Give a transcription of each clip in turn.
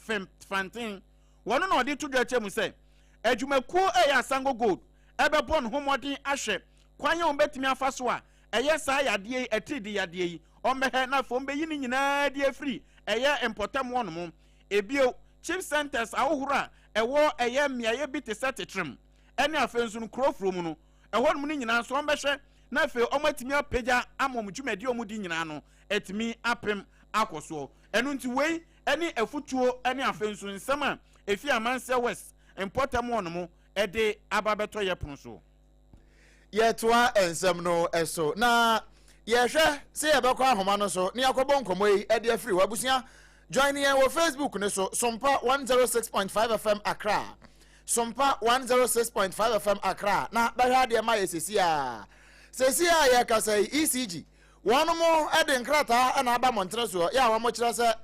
Fanten, wɔno na ɔde to dwa kyɛ mu sɛ adwumakuo a ɛyɛ Asango Gold ɛbɛbɔ ne ho mmɔden ahwɛ kwan a wɔbɛtumi afa so a ɛyɛ saa yadeɛ yi, atiridii yadeɛ yi, wɔmmɛhɛ na afei wɔmbɛyi ne nyinaa de afiri ɛyɛ mpɔtam hɔnom. Ebio, chip centers ahohoro a ɛwɔ ɛyɛ mmeaeɛ bi te sɛ Tetrem ɛne afei nso no Kurofuro mu no, ɛhɔnom no nyinaa nso wɔmbɛhwɛ na afei wɔatumi apagya ama wɔn dwumadi a wɔdi nyinaa no atumi apem akɔ soɔ. Ɛno nti wei ne afutuo ne afei nso nsɛm a ɛfi Amanseɛ West mpɔtam hɔnom de aba bɛtɔ yɛ pono so. Yɛtoa nsɛm no so na yɛhwɛ sɛ yɛbɛkɔ ahoma no so na yɛakɔbɔ nkɔmmɔ yi de afiri hɔ. Abusua, join yɛn wɔ Facebook no so, Sompa 106.5 FM Accra. Sompa 106.5 FM Accra na bɛhwɛ adeɛ ma yɛ sɛsi a. Sɛsi a yɛkasa yi, ECG, wɔn de nkrataa na aba mmɔntene soɔ yɛ a wɔn kyerɛ sɛ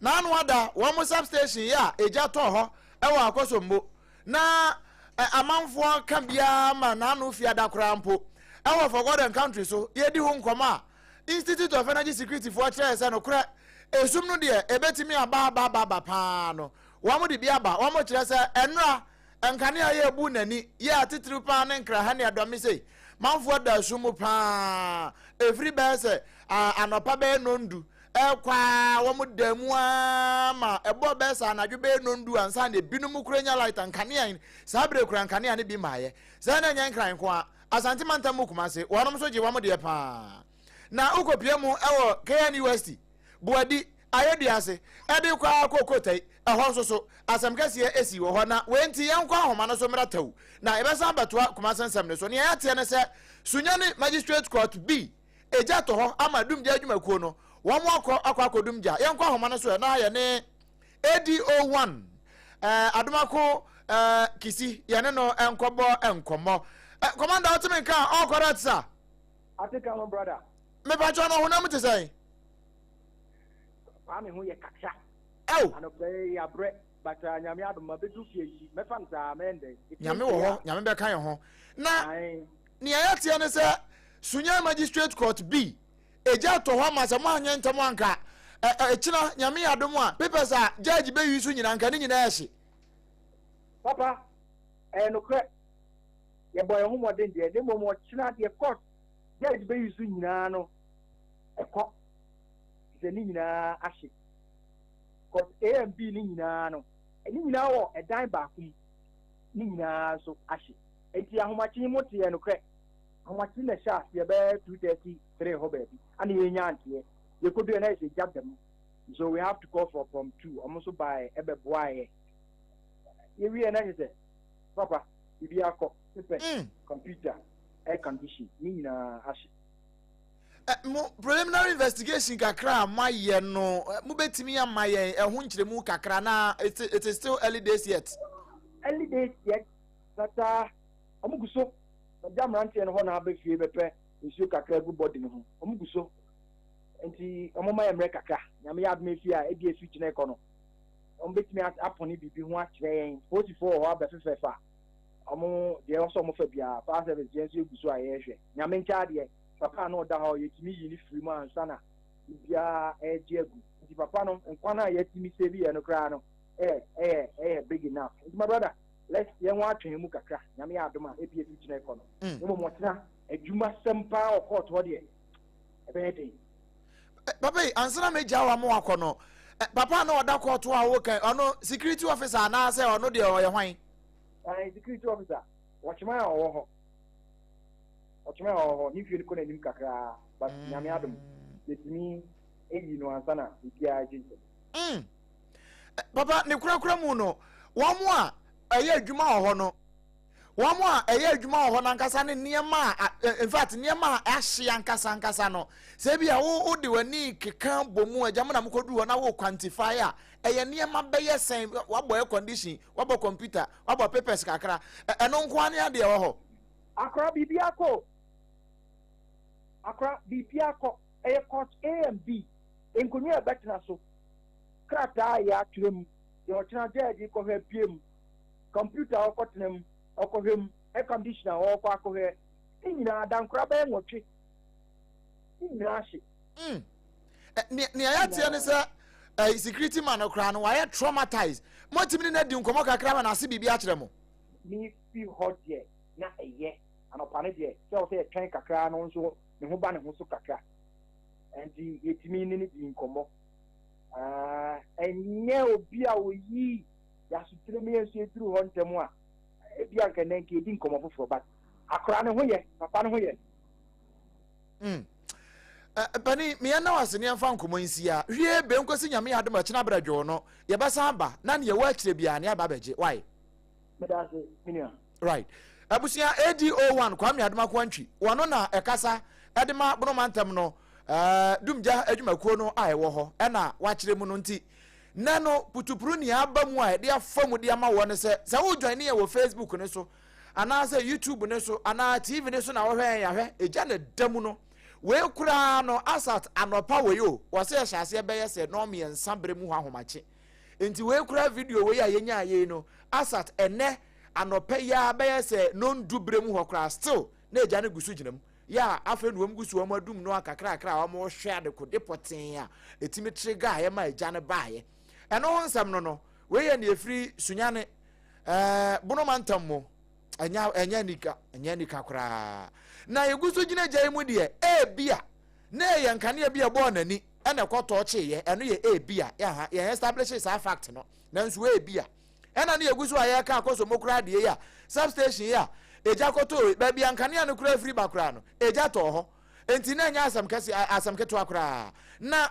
n'ano ada wɔn substation yɛ a egya tɔɔ hɔ wɔ Akosombo na amanfoɔ ka biara ma n'ano fiada koraa mpo ɛwɔ Forgotten Country so. Yɛdi ho nkɔmɔ a Institute of Energy Security foɔ kyerɛɛ sɛ nokorɛ esum no deɛ ebetumi aba aba aba aba paa no, wɔn de bi aba. Wɔn kyerɛ sɛ ɛnora nkanea yɛ ebu n'ani yɛ atitiriw paa ne Nkraha ne Adɔme sei manfoɔ da esum mu paa efiri bɛyɛ sɛ anɔpa bɛyɛ 10 ɛkɔ a wɔn da mu ara ma ɛbɔ bɛyɛ sɛ anadwo bɛyɛ 10 ansa na ebinom kura nya light nkanea. Saa bere kura nkanea ne bi maayɛ sɛ na nyɛ Nkran nko a, Asante mantam mu, Kumase, wɔnom nso gye wɔn deɛ paa na wokɔpie mu ɛwɔ KNUST Boadi Ayɛduase ɛde kɔ akɔ Kotai, ɛhɔ nso so asɛm kɛseɛ esi wɔ hɔ. Na wei nti yɛnkɔ ahoma no so mmra tɛw na yɛbɛsan bɛtoa Kumase nsɛm no so. Nea yɛateɛ ne sɛ Sunyani Magistrate Court B egya tɔ hɔ ama dumgya adwumakuo no wɔn akɔ akɔ dumgya. Yɛnkɔ ahoma no so ɛ na yɛne ADO1 Adomako Kisi yɛne no nkɔbɔ nkɔmmɔ. Commander, wotumi nka a all correct sir? Ate ka ho, brother. Mepatwɔ no honam te sɛn? Paa, me ho yɛ kakra. Ɛw. Anɔpɛ yi abrɛ, but Nyame adom ma bɛdu fie yi, mɛfa no saa mɛyɛ ndɛn. Nyame wɔ hɔ, Nyame bɛka yɛn ho. Na nea yɛteɛ ne sɛ Sunyani Magistrate Court B egya tɔ hɔ ama sɛ moanyɛ ntɛm anka ɛkyina Nyame yɛ adom a papers a judge bɛyi so nyinaa nka ne nyinaa ɛhye. Papa, ɛyɛ nokorɛ, yɛbɔ yɛn ho mmɔden deɛ, na mmom ɔkyena deɛ court judge bɛyi so nyinaa no ɛkɔ sɛ ne nyinaa ahye. Court A and B ne nyinaa no, ne nyinaa wɔ ɛdan baako mu, ne nyinaa nso ahye. Nti ahomakye mo te yɛ nokorɛ, ahomakye na ɛhyɛ aseɛ bɛyɛ 2:33 hɔ baabi ana yɛnya nteɛ yɛkɔdu yɛ na yɛ sɛ gya da mu, so we have to call for from two. Ɔmo nso baeɛ ɛbɛboaeɛ, yɛwie na kyerɛ sɛ papa biribi akɔ papers, computer, air condition ne nyinaa ahye. Mo preliminary investigation kakra a moayɛ no, mobɛtumi ama yɛn ɛho nkyerɛmu kakra na it is still early days yet? Early days yet, but ɔmo gu so. Magya mmeranteɛ no hɔ na aba fie bɛpɛ nsuo kakra gu body no ho. Ɔmo gu so nti ɔmo ma yɛ mmerɛ kakra. Nyame yɛ adom efi a ebi efi gyina kɔ no, ɔmo bɛtumi apɔne biribi ho akyerɛ yɛn. Polisifoɔ wɔ hɔ abɛfefɛfa ɔmo deɛ ɛwɔ sɛ ɔmo fa biara. Fire service deɛ nso egu so a yɛrehwɛ. Nyame nkyɛn adeɛ, papa a na ɔda hɔ yɛtumi yi ne firi mu ansa na biribiara ɛregye agu. Nti papa no nkwa no a yɛtumi save yɛ no koraa no ɛyɛ big enough. Nti my brother, let's yɛn ho atwɛn mu kakra. Nyame yɛ adom a ebi efi gyina kɔ no, na mmom ɔtena adwuma sɛm paa wɔ court hɔ deɛ, ɛbɛyɛ den. Papa yi, ansa na megya wa mo akɔ no, papa na ɔda court a wokan ɔno security officer anaasɛ ɔno deɛ ɔyɛ hwan? Ɛn security officer, wɔkyema a ɔwɔ hɔ, ɔkyema a ɔwɔ hɔ ne fie no kɔ n'anim kakraa, but Nyame adom yɛtumi eyi no ansa na biribiara gye nsɛm. Papa, ne korakora mu no, wɔn a ɛyɛ adwuma wɔ hɔ no, wɔn a ɛyɛ adwuma wɔ hɔ n'ankasa ne nneɛma a in fact nneɛma a ahye ankasa ankasa no, sɛ ebi a wo wode w'ani keka bɔ mu agya mo na mokɔduru hɔ na wo quantify a, ɛyɛ nneɛma bɛyɛ sɛn? Wabɔ air condition, wabɔ computer, wabɔ papers kakra, ɛno nko ara ne adeɛ wɔ hɔ? Akora, biribi akɔ, akora, biribi akɔ. Ɛyɛ court A and B, nkonnwa a ɛbɛtena so, krataa a yɛatwerɛ mu deɛ ɔkyena judge kɔhwɛ bie mu, computer a ɔkɔtena mu ɔkɔhwɛ mu, air conditioner a ɔkɔ akɔhwɛ, ne nyinaa dankora bɛyɛ 8 ne nyinaa hye. Nea yɛateɛ ne sɛ ɛɛ security man no koraa no wayɛ traumatized. Moatumi ne no adi nkɔmmɔ kakra ma n'ase biribi akyerɛ mo? Mefi hɔ deɛ na ɛyɛ anɔpa no deɛ sɛ wɔ sɛ yɛtwɛn kakra no nso ne ho ba ne ho so kakra, nti yɛtumi ne no di nkɔmmɔ. Ɛnyɛ obi a oyi yɛasotire mu, yɛn nso yɛduru hɔ ntɛm a, ebi anka nnɛ nka yɛdi nkɔmmɔ foforɔ, but akora ne ho yɛ, papa ne ho yɛ. Pani meyɛ na wase ne yɛmfa nkɔmmɔ nsi a hwie be nkosi Nyame yɛ adom ɛkyena berɛ dwoo no yɛbɛsan aba na neɛ ɛwɔ akyire biara ne aba abɛgye why. Meda ase, me nua. Right. Abusua ADO1 Kwame Adomako Antwi wɔno na ɛkasa ɛde ma Bono mantam no Dumgya adwumakuo no a ɛwɔ hɔ ɛna wakyerɛ mu no nti nɛ no putupuru nea aba mu a ɛde afa mu de ama wɔ no sɛ sɛ wo join yɛ wɔ Facebook no so anaasɛ YouTube no so anaa TV no so na wɔhwɛ yɛn yɛahwɛ egya na da mu no wei koraa no asat anɔpa wei o wɔsɛ yɛhyɛ aseɛ bɛyɛ sɛ nɔɔ mmiɛnsa berɛ mu hɔ ahomakye nti wei koraa video wei a yɛnyaa yei no asat ɛnɛ anɔpa yi ara bɛyɛ sɛ nondu berɛ mu hɔ koraa still na egya no gu so gyina mu yɛ a afei na wɔn gu so wɔn adum no akakrakra a wɔn rehwɛ adekode pɔtee a ɛtumi trigger a ɛma egya no baeɛ. Ɛno ho nsɛm no no wei yɛ nea ɛfiri Sunyane ɛɛ Bono mantam mu. Ɛnyɛ ɛnyɛ anika, ɛnyɛ anika koraa. Na yɛgu so gyina gya yi mu deɛ, ebia na ɛyɛ nkanea bi a ɛbɔɔ n'ani ɛna ɛkɔtɔɔ kyeeɛ. Ɛno yɛ ebia, yɛha yɛn establish saa fact no, nanso ebia ɛna ne yɛgu so a yɛreka akɔsɔmɔ koraa deɛ yi a substation yi a egya kɔtɔɔ baabi a nkanea no koraa firi ba koraa no egya tɔɔ hɔ, nti na ɛnyɛ asɛm kɛse, asɛm ketewa koraa. Na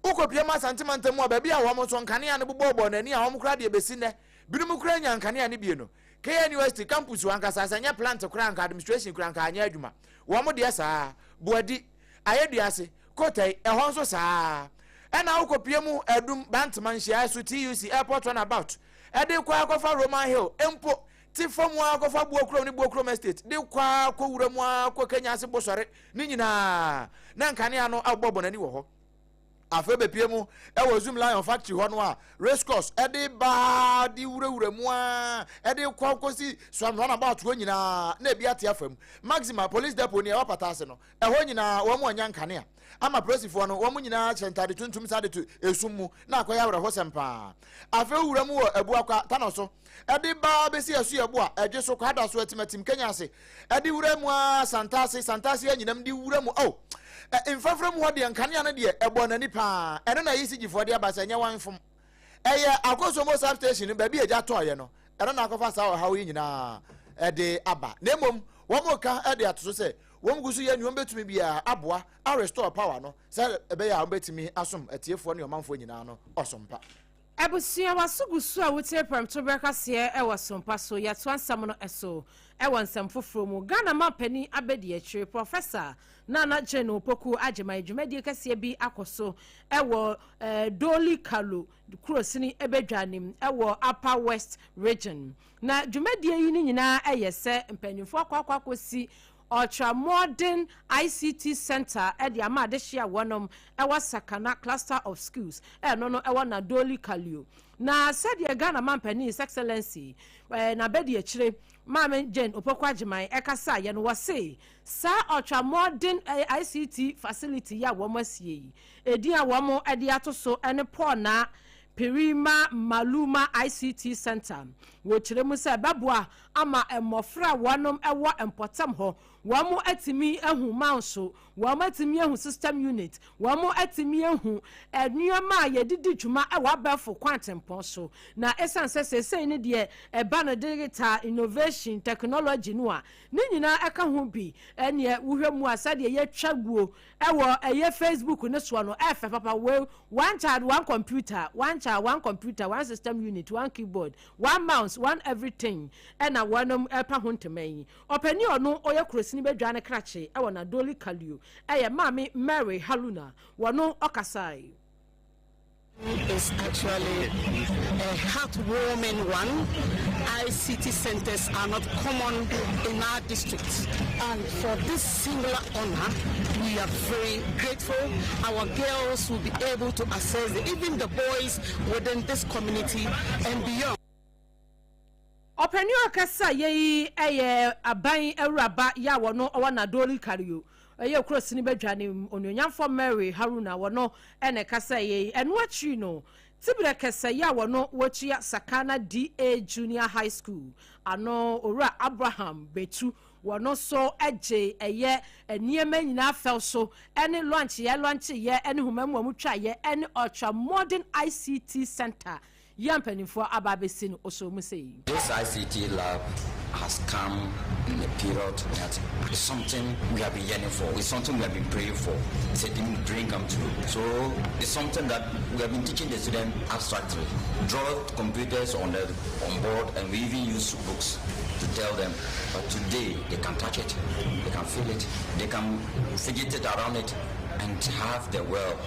wokɔpie mu Asante mantam mu a, baabi a wɔn nso nkanea no bobɔɔbɔɔ n'ani a wɔn koraa deɛ bɛsi nnɛ binom koraa nya nkanea no bie no, KNUST campus hɔ ankasa sɛ nyɛ plant koraa nka administration koraa nka anyɛ adwuma wɔn deɛ saa. Boadi, Ayeduase, Kotei, ɛhɔ nso saa. Ɛna wokɔpie mu Adum, Bantama, Nhyiaeɛ so, TUC, Airport Runabout, ɛde kɔ akɔfa Roman Hill, mpo te fam ara kɔfa Buokurom ne Buokurom Estate, de kɔ ara kɔ wura mu ara kɔ Kenya ase Bosɔre, ne nyinaa na nkanea no abobɔbɔ n'ani wɔ hɔ. Afei bepie mu wɔ Zoom Lion Factory hɔ no a race course de baa de wurawura mu a de kɔ kɔsi Swam Runabout hɔ nyinaa na ebi ate afa mu. Maxima Police Depot nea ɛwɔ Pata ase no, ɛhɔ nyinaa wɔn anya nkanea ama polisifoɔ no, wɔn nyinaa hyɛ ntade tuntum saa de to esum mu na akɔyɛ awerɛhosɛm paa. Afei wura mu wɔ Abuakwa Tanɔ so de baa bɛsi Asuabu a ɛdwe so Kwada so Atimatim Kenya ase de wura mu ara Santase, Santase anyinam de wura mu oh mfrafra mu hɔ deɛ nkanea no deɛ ɛbɔ n'ani paa. Ɛno na ECG foɔ de aba sɛ ɛnyɛ wɔn mfom, ɛyɛ Akosombo substation no baabi a egya tɔɔyɛ no, ɛno na akɔfa saa ɔhaw yi nyinaa ɛde aba. Na mmom wɔn ka ɛde ato so sɛ wɔn gu so yɛ nea wɔn bɛtumi biara aboa a restore power no sɛ ɛbɛyɛ a wɔn bɛtumi asom atiefoɔ ne ɔmanfoɔ nyinaa no ɔsom pa. Abusua, w'aso gu so a wotie prɛmtoberɛ kaseɛ wɔ Sompa so. Yɛtoa nsɛm no so wɔ nsɛm foforɔ mu. Ghana manpanin abadiakyire, Professor Nana Jane Opoku Agyemang dwumadie kɛseɛ bi akɔ so wɔ Doli Kalu kurosini badwa no mu wɔ Upper West Region. Na dwumadie yi ne nyinaa yɛ sɛ mpanyinfoɔ akɔ akɔ akɔsi Ultra Modern ICT Centre de ama adehye a wɔnom wɔ Sakana Cluster of Schools, ɛno no ɛwɔ Nadowli Kaleo. Na sɛdeɛ Ghana Mampanin His Excellency n'abadiakyire Maame Jane Opoku Agyemang ɛkasaeɛ no, wɔse saa Ultra Modern ICT facility yi a wɔn asie yi, edin a wɔn de ato so ne Paul Naa Pirima Maluma ICT Centre. Wɔkyerɛ mu sɛ ɛbɛboa ama mmɔfra a wɔnom wɔ mpɔtam hɔ, wɔn atumi ahu mouse, wɔn atumi ahu system unit, wɔn atumi ahu nneɛma a yɛde di dwuma wɔ abɛɛfo kwantempɔn so. Na ɛsiane sɛ seesei no deɛ ɛba no digital innovation technology no a, ne nyinaa ɛka ho bi. Ɛneɛ wohwɛ mu a sɛdeɛ yɛtwa guo ɛwɔ ɛyɛ Facebook no soɔ no ɛfɛ papa. Wei one child one computer, one child one computer, one system unit, one keyboard, one mouse, one everything ɛna wɔnom ɛpa ho ntoma yi. Ɔpanin a ɔno ɔyɛ kurosini badwa no krakye ɛwɔ Nadowli Kaleo ɛyɛ Maame Mary Haruna, wɔno ɔkasae. Is actually a heartwarming one. ICT centers are not common in our district, and for this singular honor, we are very grateful. Our girls will be able to access it, even the boys within this community and beyond. Ɔpanin a ɔkasa yɛ yi yɛ aban awuraba yɛ a wɔno ɔwɔ Nadowli Kaleo. ɛyɛ kuro sini badwa ne onuonyamfoɔ Mary Haruna wɔno ɛna ɛkasa yɛ. Ɛno akyiri no, tibirɛ kɛsɛ yi a wɔno wɔtua Sakana D/A Junior High School ano, Owura Abraham Betu, wɔno nso gye ɛyɛ nneɛma nyinaa fɛw so ɛne launch yɛ launch yɛ ɛne homa mu a wɔtwa yɛ ɛne ultra modern ICT center yɛ mpanimfoɔ aba abɛsi no ɔsɔ mu sɛ yi. This ICT lab has come in a period that is something we have been yearning for. It's something we have been praying for. It's a dream come true. So it's something that we have been teaching the students abstractly. Draw computers on board, and we even use books to tell them. But today they can touch it, they can feel it, they can fidget it around it, and have the wealth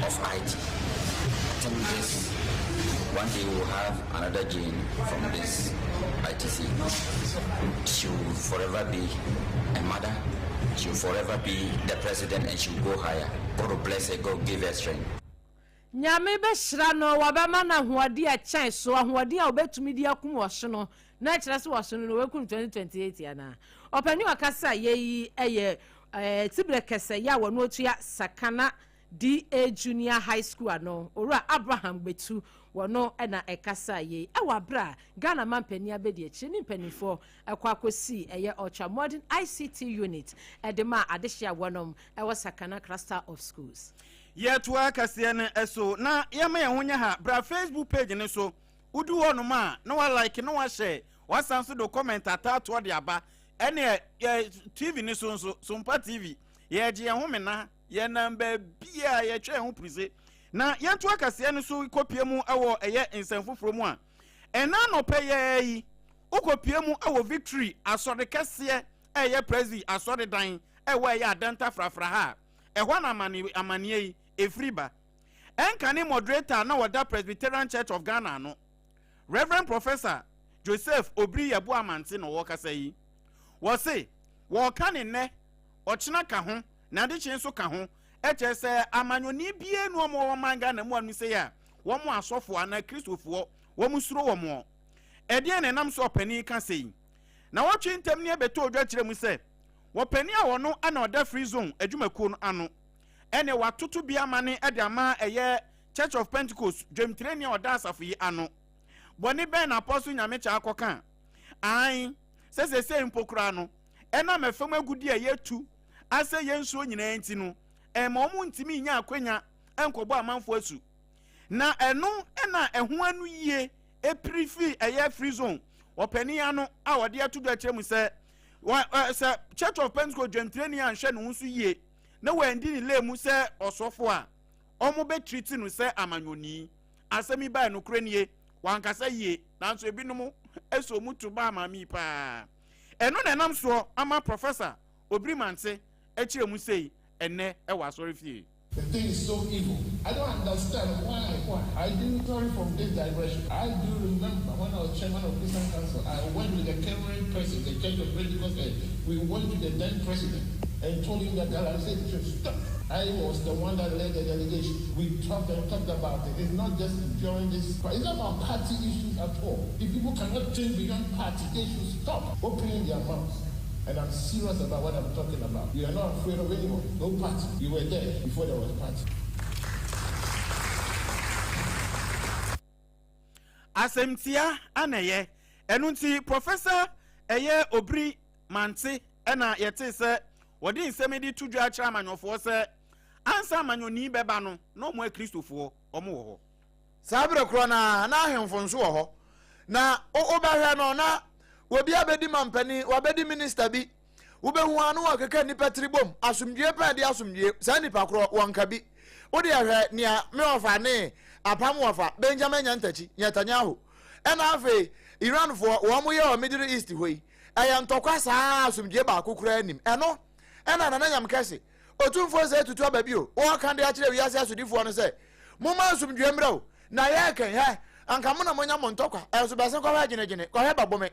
of IT. I think this one day we'll have another gene from this ITC. She will forever be a mother. She will forever be the president, and she will go higher. God will bless her. God give her strength. Nyame bɛhyira no, wɔbɛma no ahoɔden a ɛkyɛn so, ahoɔden a wɔbɛtumi de akum wɔso no, na ɛkyerɛ sɛ wɔso no no wɔakum 2028 anaa. Ɔpanin ɔkasa a yɛyi ɛyɛ tibirɛ kɛsɛ yɛ a wɔn otua Sakana D/A Junior High School ano, Owura Abraham Gbetu, wɔno ɛna ɛkasa yie ɛwɔ abere a Ghana man panin abɛdi akyire ne mpanimfoɔ ɛkɔ akɔsi ɛyɛ ultra modern ICT unit ɛde ma adehyɛ a wɔnom ɛwɔ Sakana Cluster of Schools. Yɛtoa kaseɛ no so na yɛma yɛn ho nyɛ ha. Bra Facebook page ne so, wodu hɔ nom a na walike na wahyɛ, wasan so de comment ataatoɔ de aba. Ɛne yɛ TV ne so nso, Sompa TV, yɛgye yɛn ho mena, yɛnam baabi a yɛtwa yɛn ho purise. Na yɛnto akaseɛ no so kɔpie mu ɛwɔ ɛyɛ nsɛm foforɔ mu a ɛna nɔpɛ yɛɛ yi, wokɔpie mu ɛwɔ Victory asɔre kɛseɛ, ɛyɛ Presby asɔredan ɛwɔ ɛyɛ Adanta Frafra ha a ɛhɔ na amaneɛ yi ɛfiri ba. Ɛnka ne moderator na wɔda Presbyterian Church of Ghana no, Reverend Professor Joseph Obiri Yeboah Amante, na wɔkasa yi, wɔse wɔɔka ne nnɛ ɔkyena ka ho na adekye nso ka ho. Ɛkyerɛ sɛ amanyɔni bie nu ɔmo wɔ man Ghana mu anu sɛ a wɔn asɔfoɔ anaa Kristofoɔ wɔn suro wɔn. Ɛdeɛn na ɛnam so ɔpanin ka sɛ yi? Na wɔtwe ntɛm ne ɛbɛtɔ odwa kyerɛ mu sɛ wɔpanin a wɔno ana ɔda Free Zone adwumakuo no ano ɛne watoto bi ama ne ɛde ama ɛyɛ Church of Pentecost dwamtireni a ɔda asafo yi ano. Bɔne bɛn na Apostle Nyamekyɛ akɔka an sɛ sɛsɛ mpo koraa no ɛnam ɛfam agudi a yɛtu asɛ yɛn nsuo nyinaa nti no ɛma wɔn ntumi nya akwanya nkɔbɔ amanfoɔ asu? Na ɛno ɛna ɛho ano yie epiri fi ɛyɛ Free Zone ɔpanin ano a wɔde ato dwa kyerɛ mu sɛ wɔ sɛ Church of Pentecost dwamtireni anhwɛ ne ho so yie na wɔandi ne lane mu sɛ ɔsɔfo a, wɔn bɛtiriti no sɛ amanyɔni. Asɛm yi baa nokorɛ nie, wankasa yie, nanso ebinom ɛsɛ ɔmu to baa maame yi paa. Ɛno na ɛnam soɔ ama Professor Obiri Mante akyerɛ mu sei ɛnɛ ɛwɔ asɔre fie. The thing is so evil. I don't understand why. Why? I do, sorry from this digression. I do remember when I was chairman of Christian Council, I went with the current president, the Church of Pentecost head. We went to the then president and told him that galamsey should stop. I was the one that led the delegation. We talked and talked about it. It's not just during this, it's not about party issues at all. If people cannot think beyond party, they should stop opening their mouths. And I'm serious about what I'm talking about. We are not afraid of anyone. No party. We were there before there was party. Asɛmtia ana ɛyɛ ɛno nti Professor ɛyɛ Obiri Mante ɛna yɛte sɛ wɔde nsɛm de to dwa akyerɛ amanyɔfoɔ sɛ ansa amanyɔni bɛba no na ɔmo akristofoɔ ɔmo wɔ hɔ. Saa berɛ korɔ na ahemfo nso wɔ hɔ na wobɛhwɛ no na obi abɛdi mampanin, wabɛdi minister bi, wobɛhu a no wɔkeka nnipa tiri bom asomdwie pɛn de asomdwie. Saa nnipa korɔ wɔnka bi. Wode ɛhwɛ nea me wɔfa ne apam wɔfa Benjamin Nyantakyi Netanyahu ɛna afei Iranfoɔ wɔn mo yɛ wɔ Middle East hɔ yi, ɛyɛ ntɔkwa saa, asomdwie baako koraa anim. Ɛno ɛna Nana Nyam kɛse Otumfoɔ sɛ tutu aba bio, wɔka de akyerɛ wiase asodifoɔ no sɛ momma asomdwie mmerɛ o. Na yɛreka yi, hɛ, anka mo na monya mo ntɔkwa. Ɛnso bɛsen kɔhwɛ gyinagyina, kɔhwɛ bɛbome,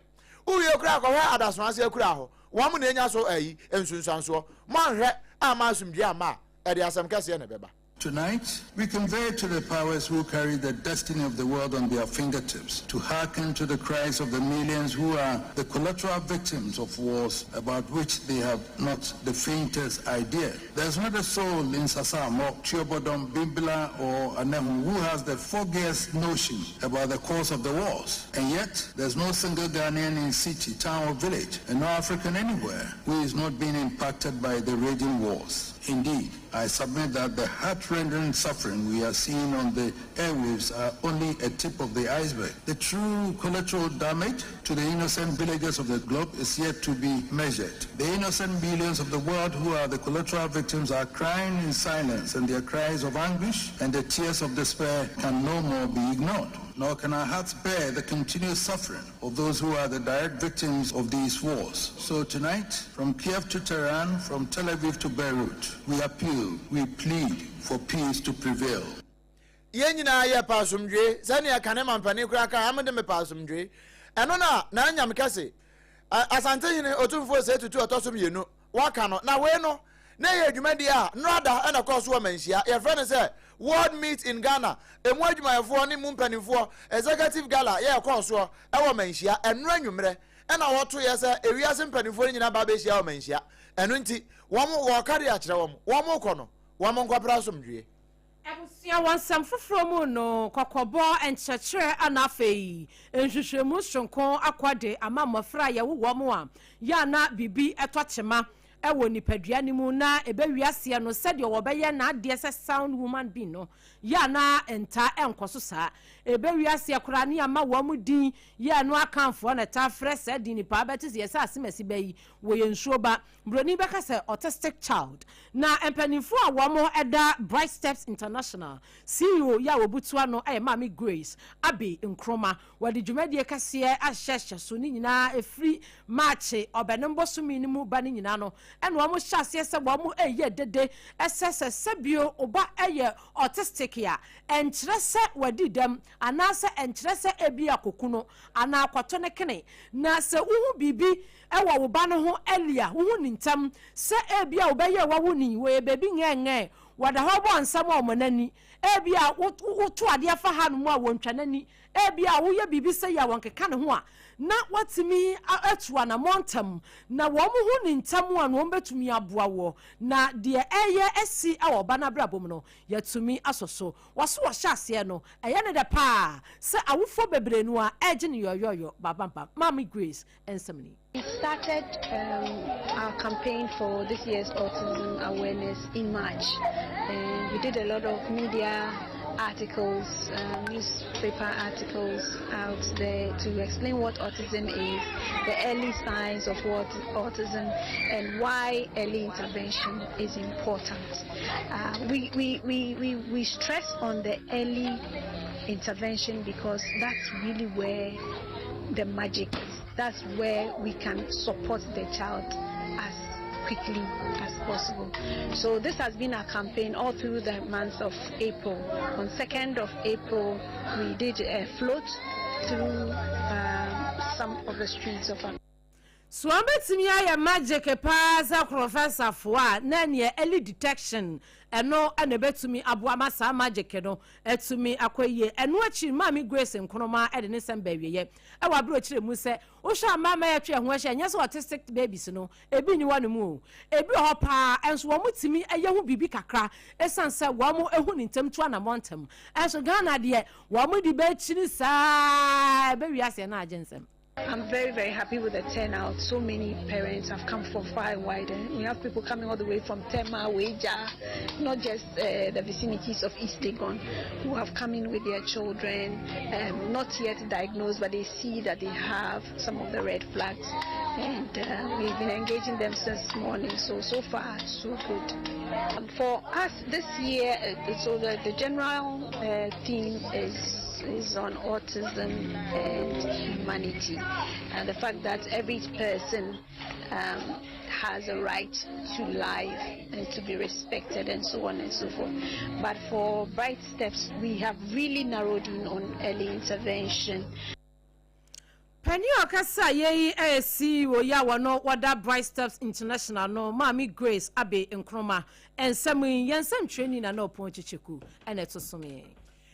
wowie koraa kɔhwɛ adaso ase akura hɔ, wɔn mo na enya so ayi nsunsuansoɔ. Moanhwɛ amma asomdwie amma a, ɛde asɛm kɛseɛ na ɛbɛba. Tonight, we convey to the powers who carry the destiny of the world on their fingertips to hearken to the cries of the millions who are the collateral victims of wars about which they have not the faintest idea. There's not a soul in Sasam or Tuobodom, Bimbilla or Anehu who has the foggiest notion about the cause of the wars. And yet, there's no single Ghanaian in city, town or village, and no African anywhere who is not being impacted by the raging wars. Indeed, I submit that the heart-rending suffering we are seeing on the airwaves are only a tip of the iceberg. The true collateral damage to the innocent villagers of the globe is yet to be measured. The innocent millions of the world who are the collateral victims are crying in silence, and their cries of anguish and the tears of despair can no more be ignored. Nor can our hearts bear the continued suffering of those who are the direct victims of these wars. So tonight, from Kiev to Tehran, from Tel Aviv to Beirut, we appeal, we plead for peace to prevail. Yɛn nyinaa yɛ pɛ asomdwoe sɛnea kane mampanin koraa kae amede mepɛ asomdwoe. Ɛno na na Nyame kɛse, Asantehene Otumfoɔ Osei Tutu ɔtɔ so mmienu, waka no. Na wei no, na ɛyɛ dwumadie a nnora da na ɛkɔɔ so wɔ Manhyia. Yɛfrɛ no sɛ World Meet in Ghana. Ɛmu adwumayɛfoɔ ne mu mpanimfoɔ Executive Gala yɛ ɛkɔɔ soɔ wɔ Manhyia ɛnnora anwummerɛ na wɔtoeɛ sɛ ewiase mpanimfoɔ no nyinaa ba abɛhyia wɔ Manhyia. Ɛno nti, wɔn wɔreka de akyerɛ wɔn, wɔn rekɔ no, wɔn nkɔpere asomdwoeɛ. Abusua wɔ nsɛm foforɔ mu no, kɔkɔbɔ, nkyerɛkyerɛ ana afei nhwehwɛmu soronko akɔ de ama mmɔfra a yɛwo wɔn a yɛ a na biribi tɔ kyema wɔ nipadua no mu na ɛbɛwie aseɛ no sɛdeɛ wɔbɛyɛ n'adeɛ sɛ sound woman being no yɛ a na ntaa nkɔ so saa. Ɛbɛwie aseɛ koraa ne ama wɔn din yɛ no Akanfoɔ na ɛtaa frɛ saa din nipa bɛte sɛ yɛsɛ asemasi ba yi wɔyɛ nsuo ba. Buroni bɛka sɛ autistic child. Na mpanimfoɔ a wɔn da Bright Steps International CEO yi a wɔbutu ano yɛ Maame Grace Abbey Nkrumah. Wɔde dwumadie kɛseɛ ahyehyɛ so ne nyinaa ɛfiri Maakye Ɔbɛnem bosome no mu ba no nyinaa no ɛna wɔn hyɛ aseɛ sɛ wɔn reyɛ dede sɛ sɛ sɛbio wo ba yɛ autistic a ɛnkyerɛ sɛ wadi dɛm anaasɛ ɛnkyerɛ sɛ ebia kɔku no anaa kɔto no kene na sɛ wohu biribi wɔ wo ba no ho early a wohu no ntɛm sɛ ebia wo bɛyɛ wawo ni wɔyɛ baabi ngɛɛngɛɛ wɔda hɔ bɔ nsɛm a wɔn ani ebia woto adeɛ fa ha no mu a wɔntwa n'ani Ebia woyɛ biribi sɛi a wɔnkeka ne ho a, na woatumi atu anammɔn ntɛm, na wɔhu no ntɛm a na wɔbɛtumi aboa woɔ, na deɛ ɛreyɛ asi wɔ ɔba no abrabɔ mu no, yɛatumi asɔ so. Wɔso wɔhyɛ aseɛ no, ɛyɛ no dɛ pa ara sɛ awofoɔ bebree no ara regye no yɔyɔyɔ. Babamba, Maame Grace nsɛm ni. We started um, our campaign for this year's autism awareness in March, and we did a lot of media articles, um, newspaper articles out there to explain what autism is, the early signs of what autism, and why early intervention is important. Uh, we, we, we, we, we stress on the early intervention because that's really where the magic is. That's where we can support the child as quickly as possible. So this has been our campaign all through the month of April. On 2nd of April, we did a float through um, some of the streets of Accra. So wɔbɛtumi ayɛ magic paa sɛ korɔfɛsafoɔ a na neɛ early detection ɛno na ɛbɛtumi aboa ma saa magic no atumi akɔ yie. Ɛno akyi Maame Grace Nkrumah de ne nsɛm ba awieɛ wɔ aberɛ a ɔkyerɛ mu sɛ wohwɛ a mmarima yi atwe ɛho ahyia ɛnyɛ sɛ autistic babies no ebi nni hɔ nom o, ebi wɔ hɔ paa nso wɔn tumi yɛ ho biribi kakra ɛsiane sɛ wɔn hu ne ntɛm tu anamɔ ntɛm nso Ghana deɛ wɔn de bɛkyini saa ɛbɛwie aseɛ na agye nsɛm. I'm very, very happy with the turnout. So many parents have come from far and wide. And we have people coming all the way from Tema, Weja, not just uh, the vicinities of East Legon, who have come in with their children, um, not yet diagnosed, but they see that they have some of the red flags. And uh, we've been engaging them since morning. So, so far, so good. Um, for us this year, uh, so the, the general uh, theme is is on autism and humanity, and the fact that every person um, has a right to life and to be respected and so on and so forth. But for Bright Steps, we have really narrowed in on early intervention. Panin a ɔkasa yɛ yi yɛ CEO yi a wɔno wɔda Bright Steps International no, Maame Grace Abbey Nkrumah. Nsɛm yi, yɛn nsɛmtwerɛni Nana Opon Kyekyeku na ɛto som yɛn.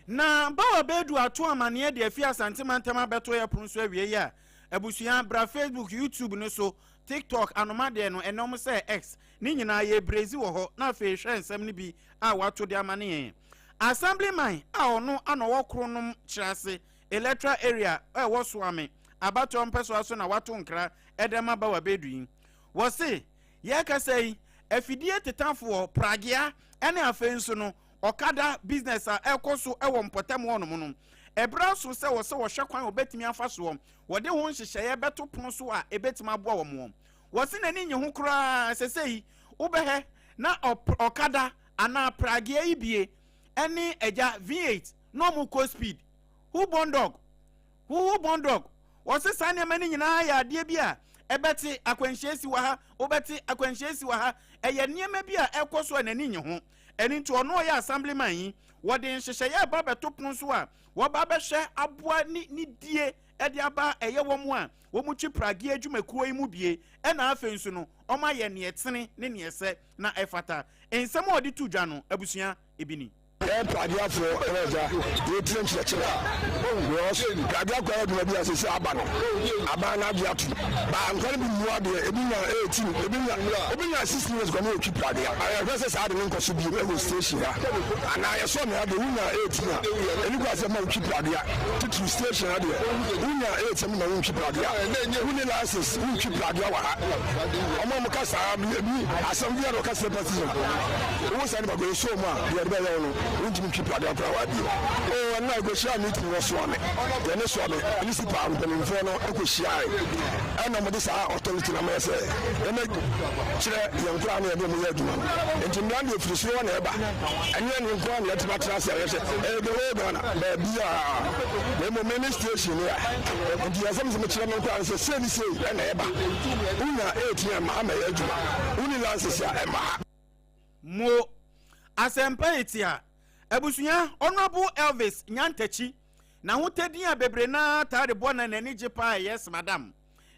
Na Bawa Bedu ato amaneɛ de afi Asante mantam abɛto yɛ pono so awie yi a, abusua bra Facebook, YouTube no so, TikTok, anoma deɛ no ɛnɛ wɔn sɛ X, ne nyinaa yɛ brezi wɔ hɔ na afei hwɛ nsɛm no bi a wato de ama ne yɛn. Assemblyman a ɔno ana ɔwɔ Kronom Kyerase Electoral Area a ɛwɔ Soame abatoɔ mpɛsoa so na wato nkra de ama Bawa Bedu yi. Wɔse yɛrekasa yi, afidie tetafoɔ, pragea ne afei nso no ɔkada business a ɛrekɔ so wɔ mpɔtam hɔnom no, ɛberɛ aso sɛ wɔsɛ wɔhwɛ kwan a wɔbɛtumi afa soɔ wɔde ho nhyehyɛeɛ bɛto pono so a ɛbɛtumi aboa wɔn wɔn. Wɔse n'ani nye ho koraa sɛsɛyi wobɛhɛ na ɔkada anaa pragea yi bie ɛne agya V8 na ɔmo kɔ speed. Who born dog? Who who born dog? Wɔse saa nneɛma no nyinaa yɛ adeɛ bi a ɛbɛte akwanhyia si wɔ ha, wobɛte akwanhyia si wɔ ha. Ɛyɛ nneɛma bi a ɛkɔ so a n'ani nye ho. Ɛno nti ɔno ɔyɛ assemblyman yi, wɔde nhyehyɛeɛ ɛba bɛto pono so a wɔba bɛhwɛ aboa ne ne die ɛde aba ɛyɛ wɔn a wɔn twi prageɛ adwumakuo yi mu bie, ɛna afei nso no wɔn ayɛ neɛ ɛtene ne neɛ ɛsɛ na ɛfata. Nsɛm a ɔde to dwa no, abusua, ebi ni. Yɛn pradeafoɔ na agya yɛtie nkyerɛkyerɛ because pradea kwan adwuma bi a sɛsɛ aba no aban no agye ato ba nkwa no bi mmu adeɛ ebi nya 18 ebi nya obi nya 16 years kwan yɛtwi pradea yɛhwɛ sɛ saa de no nkɔ so bio ɛwɔ station ha anaa yɛsɔ ne adeɛ wonya 18 a ɛni kɔ asɛ ma wotwi pradea titiri station ha deɛ wonya 18 ma wontwi pradea wonni license wontwi pradea wɔ ha ɔmo a wɔka saa bi asɛm bi a na ɔka sɛ pastor Wo saa nipa ko yi so mu a, deɛ yɛde bɛyɛ wo no, wontumi ntwi prade koraa wɔ abie. Oh, ɛno na yɛkɔhyiaa meeting wɔ Soame. Yɛne Soame municipal mpanimfoɔ no kɔhyiae. Ɛna wɔde saa authority no ama yɛ sɛ yɛmmɛkyerɛ yɛn nkoraa no yɛde wɔn yɛ adwuma no. Nti mmara no deɛ firi soro hɔ na ɛba. Ɛnyɛ ɛno nko ara na yɛatumi atena ase a yɛhwɛ. Ɛyɛ the whole Ghana, baabiara. Na mmom me ne station no a. Nti asɛm sɛ mekyerɛ me nkoraa no sɛ sei ne sei ɛna ɛba. Wonya 18 a, ɛmma ha mmɛyɛ adwuma. Wonni license a, ɛmma ha. Mo Asɛmpa Etia Abusua Honourable Elvis Nyantakyi N'ahotadin a bebree no ara taa de bɔ na n'ani gye paa Yes Madam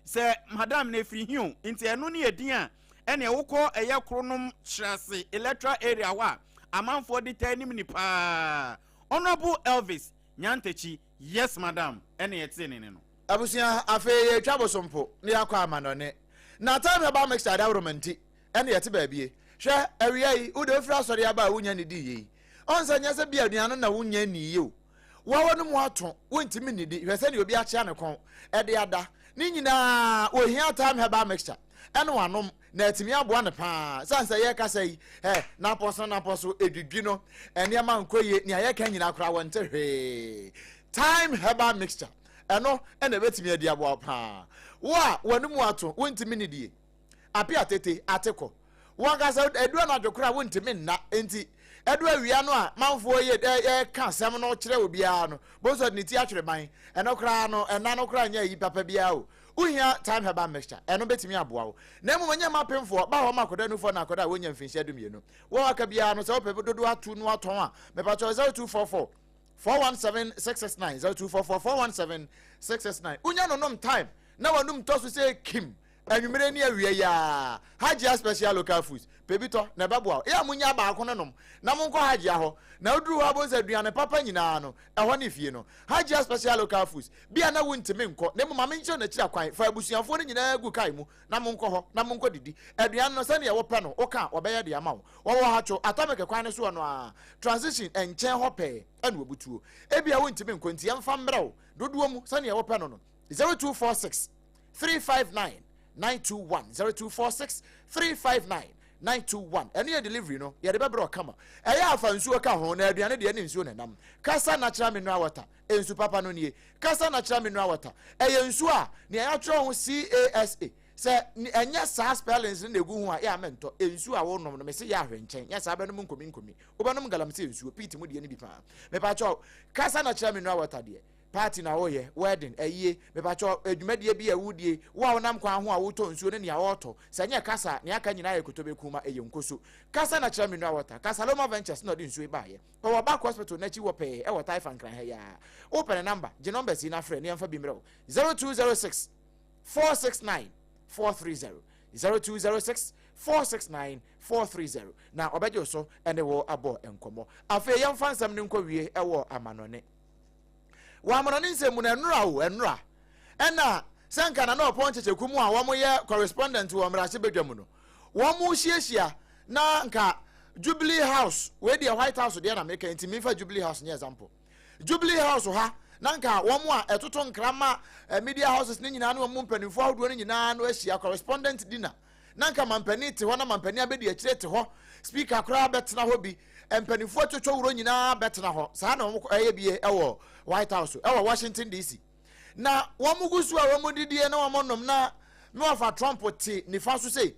Sɛ Madam no ɛfiri he o nti ɛno ne edin a ɛneɛ wokɔ ɛyɛ Kronom Kyerase Electoral Area hɔ a amanfoɔ de taa nim ni paa Honourable Elvis Nyantakyi Yes Madam ɛne ɛtee ne ne no. Abusua, afei yɛretwa bosompo na yɛakɔ amanɔne. Na time herbal mixture adaworoma nti, ɛne ɛte baabie. Hwɛ, awia yi, wo deɛ wofiri asɔre aba a wonnya nnidii yei. Ɔn sɛ nyɛ sɛ bi aduane no na wonnya nnii o. Wo a w'anom ato, wontumi nnidi. Hwɛ sɛdeɛ obi akyea ne kɔn de ada. Ne nyinaa, ohia Thyme Herbal Mixture ɛne wanom na atumi aboa no paa. Sane sɛ yɛrekasa yi, ɛ, n'apɔso n'apɔso, edwidwi no, nneɛma nkɔ yie, nea yɛka nyinaa koraa wɔnte hwee. Thyme Herbal Mixture, ɛno ɛna ɛbɛtumi adi aboa wo paa. Wo a w'anom ato, wontumi nnidie. Ape atete, ate kɔ. Wo ankasa ɛdu anadwo koraa wontumi nna, enti ɛdu awia no a manfoɔ yɛ ɛka asɛm no kyerɛ obiara no, bohu sɛ ɔde ne ti atwere ban. Ɛno koraa no, ɛna no koraa nyɛ ayi papa biara o. Wohia Thyme Herbal Mixture, ɛno bɛtumi aboa wo. Na mmom ɛnyɛ mma apemfoɔ, ba hɔ ma akwadaa nufoɔ na akwadaa a wɔnnya mfinhyia dumienu. Wo a waka biara no, sɛ wopɛ dodoɔ atu no atɔn a, mepakyɛw 0244 417 669, 0244 417 669. Wonya no nom thyme na w'anum tɔ so sɛ kim. Anwummere ne awia yi ara, Hajia Special Local Foods, pɛ bi tɔ na ɛbɛboa wo. Eyɛ a munnya baako no nom na monkɔ Hajia hɔ. Na woduru hɔ a wobɛhu sɛ aduane papa nyinaa no, ɛhɔ ne fie no. Hajia Special Local Foods, bi a na wuntumi nkɔ, na mmom ma menkyerɛ no akyiri akwan. Fa abusuafoɔ no nyinaa gu kae mu na monkɔ hɔ na monkɔdidi. Aduane no, sɛnea wopɛ no, woka a, wɔbɛyɛ de ama wo. Wɔwɔ Hatcho, Atomic kwan no soɔ no ara, Transition nkyɛn hɔ pɛɛ na wɔbutuo. Ebia wuntumi nkɔ nti yɛmfa mmrɛ wo dodoɔ mu sɛnea wopɛ no no. 0246 359 921 0246 359 921 ɛno yɛ delivery no yɛde bɛbrɛ ɔkama ɛyɛ afa nsuo ka ho na aduane deɛ ne nsuo na ɛnam kasa natural mineral water nsu papa no nie kasa natural mineral water ɛyɛ nsuo a nea yɛatwerɛ ho CASA sɛ ɛnyɛ saa spellings no na egu ho a yɛ a mentɔ nsuo a wonom no mese yɛ ahwɛ nkyɛn nyɛ saa bɛnom nkomi nkomi wobɛnom galamsey nsuo pit mu deɛ no bi paa mepakyɛw kasa natural mineral water deɛ. Party na woyɛ, wedding, ayie, mepakyɛw, dwumadie bi a wodie, wo a wonam kwan ho a wotɔ nsuo ne nea wɔretɔ, sɛ nyɛ kasa a, nea aka nyinaa yɛ kotobeku ma ɛyɛ nkoso. Kasa na kyerɛ mineral water. Kasaloma Ventures na ɔde nsuo yi baeɛ. Ɔwɔ Back Hospital no akyi hɔ pɛɛ ɛwɔ Taifa Nkran ha yi ara. Wopɛ ne number? Gye numbers yi na frɛ na yɛmfa bi mmerɛ wo, 0206 469 430, 0206 469 430, na ɔbɛgye wo so ne wo abɔ nkɔmmɔ. Afei yɛmfa nsɛm no nkɔwie wɔ amanɔne. Wɔ amanɔne nsɛm mu no, ɛnora o, ɛnora. Ɛna sɛ nka Nana Ɔpɔn Kyekyeku mu a wɔyɛ correspondent wɔ mmarahyɛbadwa mu no, wɔn hyiahyia na nka Jubilee House, wei deɛ White House deɛ na meka nti memfa Jubilee House nyɛ example. Jubilee House ha na nka wɔn a ɛtoto nkra ma eh, media houses ne nyinaa ne wɔn mu mpanimfoɔ ahodoɔ no nyinaa no ahyia correspondent dinner na nka mampanin te hɔ na mampanin abɛdi akyire te hɔ speaker koraa bɛtena hɔ bi mpanimfoɔ atwotwo wuro nyinaa bɛtena hɔ saa na wɔn ɛyɛ bie ɛwɔ White House ɛwɔ Washington DC na wɔn gu so a wɔn didie na wɔn nom na na wɔfa Trump te nifa so sei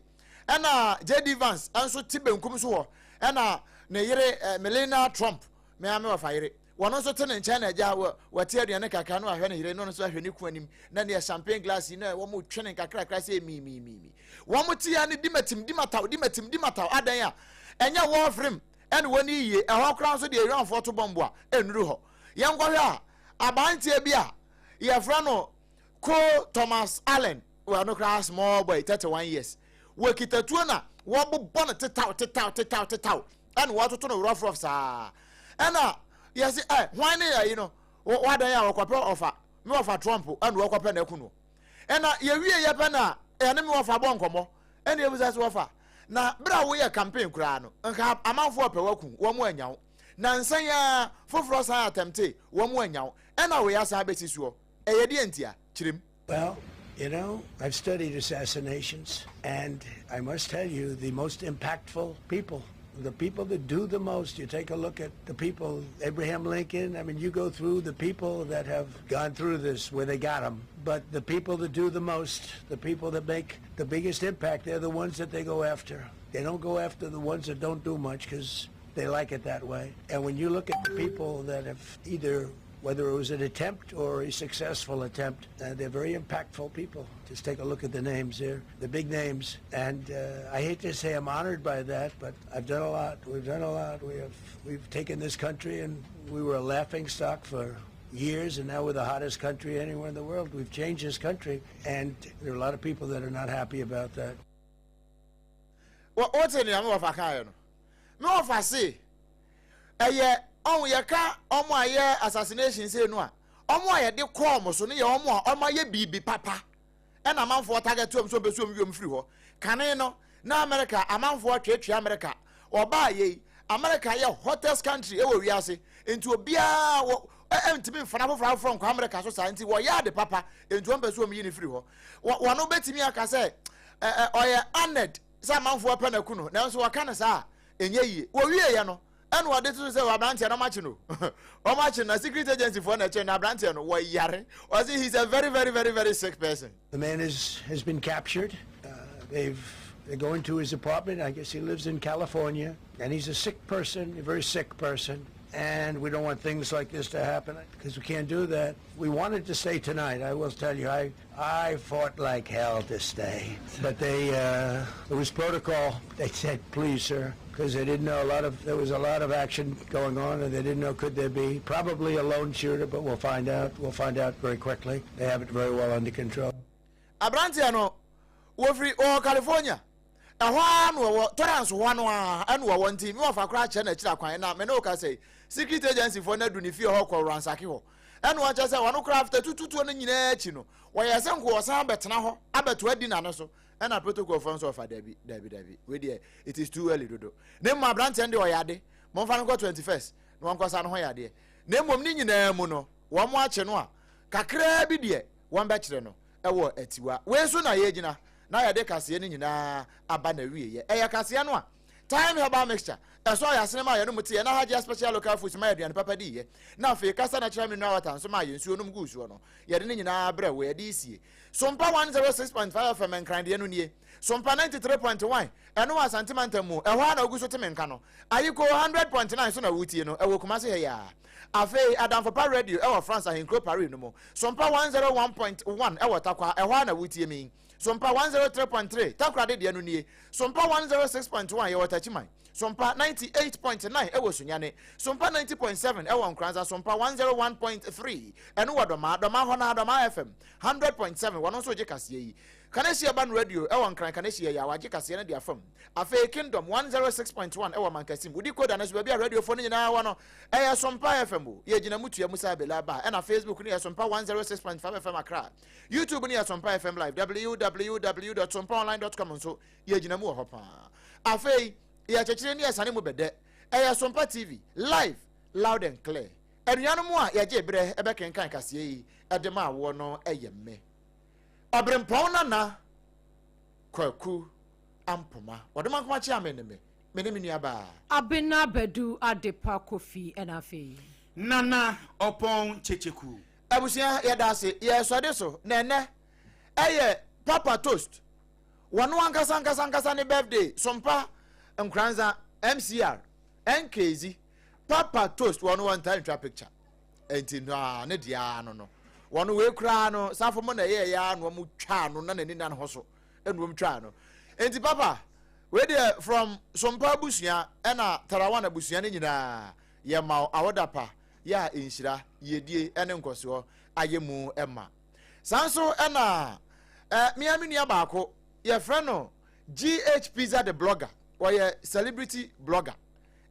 ɛna JD Vance nso te benkum so hɔ ɛna ne yere eh, Melania Trump mea me wɔfa yere Wɔn nso te ne nkyɛn na agya wɔ wɔte aduane kakra na wahwɛ ne yere na ɔno nso ahwɛ ne kun anim na neɛ champagne glass yi na wɔn retwe ne nkakrakra sɛ miimiimiimi. Wɔn te ya ne di matim di mataw di matim di mataw adan a ɛnyɛ wɔɔfrem ɛne wɔn yie ɛhɔ koraa nso deɛ Iranfoɔ to bɔmbo a ɛnnuru hɔ. Yɛnkɔhwɛ a abanteɛ bi a yɛfrɛ no Cole Thomas Allen Ɔno koraa small boy 31 years wɔkita tuo na wɔbobɔ no tetaw tetaw tetaw tetaw ɛna wɔtoto no rough rough saa ɛna yɛsi ɛ hwan ne yɛyi no wadan a wɔkɔpɛ ɔfa me wɔfa Trump ɛna wɔkɔpɛ na ɛku no ɛna yɛwie yɛ pɛ na ɛne me wɔfa bɔ nkɔmɔ ɛna ebusa so wɔfa na bere a woyɛ campaign koraa no nka amanfoɔ pɛ waku wɔn mu anyaw na nsan ya foforɔ san atɛmte wɔn mu anyaw ɛna wɔyɛ asan abɛsi soɔ ɛyɛ deɛ ntia kyerɛm. Well, you know, I've studied assassinations, and I must tell you, the most impactful people, the people that do the most, you take a look at the people, Abraham Lincoln, I mean, you go through the people that have gone through this where they got them. But the people that do the most, the people that make the biggest impact, they're the ones that they go after. They don't go after the ones that don't do much because they like it that way. And when you look at the people that have either whether it was an attempt or a successful attempt. Uh, they're very impactful people. Just take a look at the names here, the big names. And uh, I hate to say I'm honored by that, but I've done a lot. We've done a lot. We have we've taken this country, and we were a laughing stock for years, and now we're the hottest country anywhere in the world. We've changed this country, and there are a lot of people that are not happy about that. Wote nea me wɔfa kaeɛ no? Me wɔfa se ɛyɛ ɔho yɛka ɔmo a yɛ assassination sei no a ɔmo a yɛde kɔɔ ɔmo so no yɛ ɔmo a ɔmo ayɛ biribi papa ɛna amanfoɔ target ɔmo sɛ ɔmo bɛsi ɔmo yi ɔmo firi hɔ kane no na America amanfoɔ tweetwee America ɔbaa yei America yɛ hottest country ɛwɔ wiase nti obiara wɔ ɛntumi mfana foforɔ afoforɔ nkɔ America so saa nti wɔyɛ ade papa nti wɔn pɛ sɛ wɔn yi ne firi hɔ wɔn bɛtumi aka sɛ ɔyɛ honored sɛ amanfoɔ pɛ no aku no nanso wɔka no saa a ɛnyɛ yie wɔwieɛ no ɛna wɔde to so sɛ aberanteɛ no ɔmakye no ɔmakye no na secret agency foɔ na ɛkyɛ no aberanteɛ no wɔyare ɔse he's a very very very very sick person. The man is has been captured. Uh, they've they go into his apartment. I guess he lives in California, and he's a sick person, a very sick person. And we don't want things like this to happen because we can't do that. We wanted to stay tonight. I will tell you, I I fought like hell to stay, but they uh, it was protocol. They said, "Please, sir," because they didn't know a lot of there was a lot of action going on, and they didn't know could there be probably a lone shooter, but we'll find out. We'll find out very quickly. They have it very well under control. Aberanteɛ no, wɔfiri ɔwɔ California. Ɛhɔ ara na ɔwɔ, Torrance hɔ no ara ɛna ɔwɔ nti me wɔfa koraa kyerɛ no akyiri akwan na me ne wo kasa yi, secret agency foɔ no adu ne fie hɔ kɔ ransake hɔ. Ɛna ɔkyerɛ sɛ ɔno koraa after tututuo no nyinaa akyi no, wɔyɛɛ sɛ nko ɔsan abɛtena hɔ abɛtoa dinner no so. Ɛna protocol foɔ nso ɔfa dabi, dabi, dabi, wei deɛ it is too early dodo. Na mmom aberanteɛ no deɛ ɔyɛ ade, momfa no nkɔ 21st na wɔnkɔsa no ho yadeɛ. Na mmom ne nyinaa mu no, wɔn akye no a, kakraa bi deɛ wɔbɛkyerɛ no wɔ atiwa. Wei so na yɛgyina na yɛde kaseɛ no nyinaa aba n'awieɛ. Ɛyɛ kaseɛ no a Thyme Herbal Mixture Ɛsɔɔ yɛn asene maa yɛnom teeɛ, na Hajia Special Local Foods maa yɛn aduane papa diiɛ, na afei Kasa Natural Mineral Water nso maa yɛn nsuo nom guu soɔ no, yɛde ne nyinaa brɛ wo, yɛde resie. Sompa 106.5 FM Nkran deɛ no nie. Sompa 93.1, ɛno wɔ Asante mantam mu, ɛhɔ ara na wogu so te me nka no. Ayikoo 100.9 so na woretie no, ɛwɔ Kumasi ha yi ara. Afei Adamfo Pa Radio ɛwɔ France ahenkuro Paris no mu. Sompa 101.1 ɛwɔ Tarkwa, ɛhɔ ara na woretie me yi. Sompa 103.3, Takoradi deɛ no nie. Sompa 106.1 yɛwɔ Takyiman. Sompa 98.9 ɛwɔ Sunyani. Sompa 90.7 ɛwɔ Nkoranza. Sompa 101.3 ɛno wɔ Dɔmaa. Dɔmaa hɔ no ara, Dɔmaa FM 100.7 wɔno nso regye kaseɛ yi. Kaneshie Ban Radio ɛwɔ Nkran Kaneshie yɛ a wɔagye kaseɛ no de afa mu. Afei Kingdom 106.1 ɛwɔ Mankasim. Wodi koda no so baabi a radiofoɔ no nyinaa wɔ no, ɛyɛ Sompa FM o. Yɛgyina mu tua mu saa bela ba. Ɛna Facebook no yɛ Sompa 106.5 FM Accra. YouTube no yɛ Sompa FM Live, www.sompaonline.com nso yɛgyina mu wɔ hɔ paa. Afei yɛkyekyere ne yɛsane mu bɛdɛ. Ɛyɛ Sompa TV, live, loud and clear. Anuanom a yɛgye berɛ bɛkenkan kaseɛ yi de maa woɔ no yɛ me, Ɔberempɔn Nana Kwaku Ampoma. Ɔdomankoma Kyeame ne me, me ne me nuabaa. Abena Badu Adepa Kofi ɛna afei. Nana Ɔpɔn Kyekyeku. Abusua yɛda ase yɛresɔde so na ɛnɛ ɛyɛ Papa Toast wɔno ankasa ankasa ankasa ne birthday Sompa Nkoranza MCR NKZ Papa Toast wɔno wɔntaa ntwa picture nti no a ne deɛ ara no no wɔno wei koraa no safo mo na ɛyɛ ɛyɛ ara na wɔn twaa no na n'ani na ne ho so ɛna wɔn twaa no nti Papa wei deɛ from Sompa abusua ɛna Tarawan abusua no nyinaa yɛ ma awoda pa yɛ a nhyira, yiedie ne nkɔsoɔ ayɛ mu ma. Saa nso na eh, me ara me nua baako, yɛfrɛ no GH Pizza the Blogger, ɔyɛ celebrity blogger.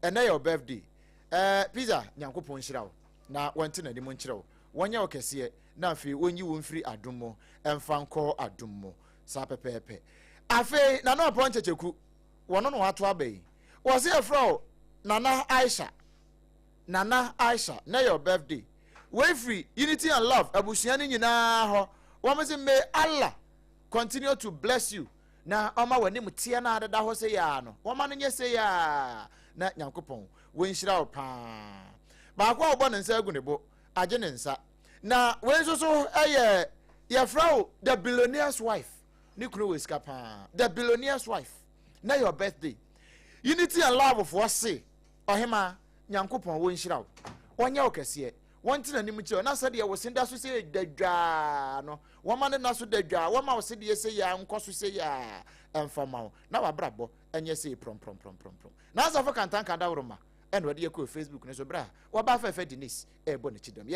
Ɛnɛ yɛ wo birthday. Eh, Pizza, Nyankopɔn nhyira wo na wɔnte n'anim nkyerɛ wo, wɔnyɛ wo kɛseɛ na afei wɔnyi wo mfiri adom mu mfa nkɔ adom mu. Saa pɛpɛɛpɛ. Afei, Nana Ɔpɔn Kyekyeku, wɔno na wato aba yi. Wɔse yɛfrɛ wo Nana Aisha. Nana Aisha nɛ your birthday wei firi Unity and Love abusua no nyinaa hɔ wɔn se may Allah continue to bless you na ɔma w'anim teɛ no adeda hɔ sei aa no wɔma no nyɛ sei aa na Nyankopɔn wɔnhyira wo paa baako a wɔbɔ ne nsa agu ne bo agye ne nsa na wei nso so ɛyɛ yɛfrɛ wo the billionaire's wife ne kunu wɔ sika paa the billionaire's wife na your birthday Unity and Love foɔ se Ɔhemaa, Nyankopɔn Ɔnhyira wo, Ɔnyɛ wo kɛseɛ, Ɔnte N'anim nkyerɛ wo, na sɛdeɛ wo se da so sei da dwaa no, Wɔma ne nna so da dwaa, Wɔma wo sedeɛ sei ara nkɔ so sei ara mfa mma wo, na w'abrabɔ nyɛ sei prɔmprɔmprɔmprɔm. N'asafo Kantanka Dawuroma na ɔde yɛ kɔɔ Facebook no so berɛ a wɔbaa fɛɛfɛ Denise rebɔ n'akyi dɔm. Yɛ.